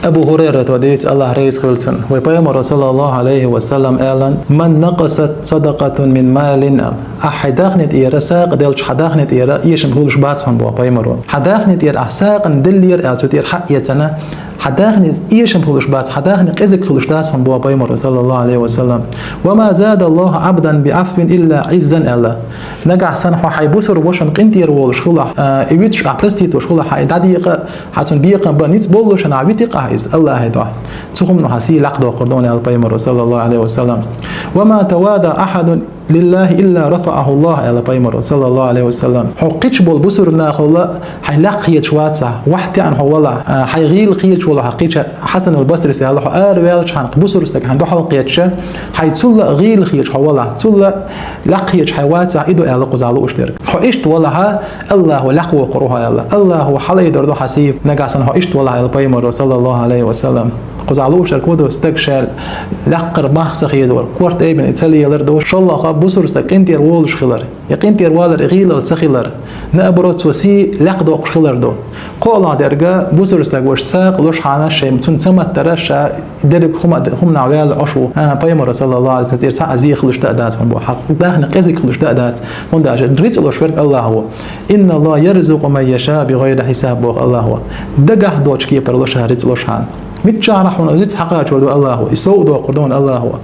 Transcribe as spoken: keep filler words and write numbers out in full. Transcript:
Абу Хурайрата дийцад, Аллахь реза хуьлда цунна, вай Пайхамара, саллаллаху Ӏалайхи ва саллам, аьлла: «Ман накъасат садакъатун мин малин», аьлла. Ахь хьайн даьхни тӀера сагӀа делча, хьайн даьхни тӀера эшам хулаш бац хьуна, боху Пайхамара. Хьайн даьхни тӀера ахь сагӀа деллера аьлла, цу тӀера хьаэцна, хьайн даьхни эшам хулаш бац, хьайн даьхни кӀезиг хулаш дац хьуна, боху Пайхамара, саллаллаху Ӏалайхи ва саллам. «Ва ма задаллаху Ӏабдан би Ӏафвин илла Ӏиззан», аьлла. Нагахь санна хьо хьайн бусалба вошан къинтӀера волуш хилахь, а, и вуьтуш ахь простить веш хилахь, хьайн дӀадекъа, хьан цунна бекхам бан ницкъ боллушехь, ахь витий-кх ахь иза Аллахьан дуьхьа, цу хӀумано хьан сий лакхдоккхур ду хьуна, аьлла Пайхамара, саллаллаху Ӏалайхи ва саллам. «Ва ма тавада ахьадун лиллахьи илла рафаӀаху Аллахь», аьлла Пайхамара, саллаллаху Ӏалайхи ва саллам. Хьо кхечу болу бусалба нахал хьайн лакха хеташ вацахь, вахь теана хьо валахь, а, хьайн гӀийла хеташ валахь, кхечу Хьасан аль-Басрис аьлла, хьо араваьлча хьан бусалба стаг хьан дуьхьал кхетча, хьайн цул гӀийла хеташ хьо валахь, цул лакха хеташ хьайн вацахь, и ду аьлла кхузахь лууш дерг. Хьо иштта валахь, Аллахьо лакхавоккхур ву хьо аьлла. Аллахьо хьалаайдор ду хьан сий, нагахь санна хьо иштта валахь аьлла Пайхамара, саллаллаху Ӏалайхи ва саллам. Кхузахь лууш дерг хӀун ду, стаг ша лаккхара мах ца хедор, корта айбина и ца лелар ду, шолгӀа бусалба стаг къинтӀера волуш хилар. И къинтӀера валар, и гӀийлалла ца хилар. Наоборот, цо сий лакхдоккхуш хилар ду. КхоалгӀа дерг, бусалба стаг ваша сагӀа луш хьана шайн, цунна ца маттара ша дерриг хӀума-, хӀуманах ваьлла Ӏаш ву. А, Пайхамара, саллаллаху Ӏалайхи ва саллам, тӀера цхьа а зе хилуш дан а дац хьуна, боху. Хьан даьхни кӀезиг хилуш дан а дац, хӀунда аьлча рицкъ луш верг Аллахь ву. «Инна Аллахьа ярзукъу ман яшаъу би гӀайри хьисаб», боху Аллахьо. Дагахь доцчу кепара луш ша рицкъ луш хьан. Миччахьара хьуна рицкъ хьакхачор ду Аллахьо, и сов а доккхур ду хьуна Аллахьо.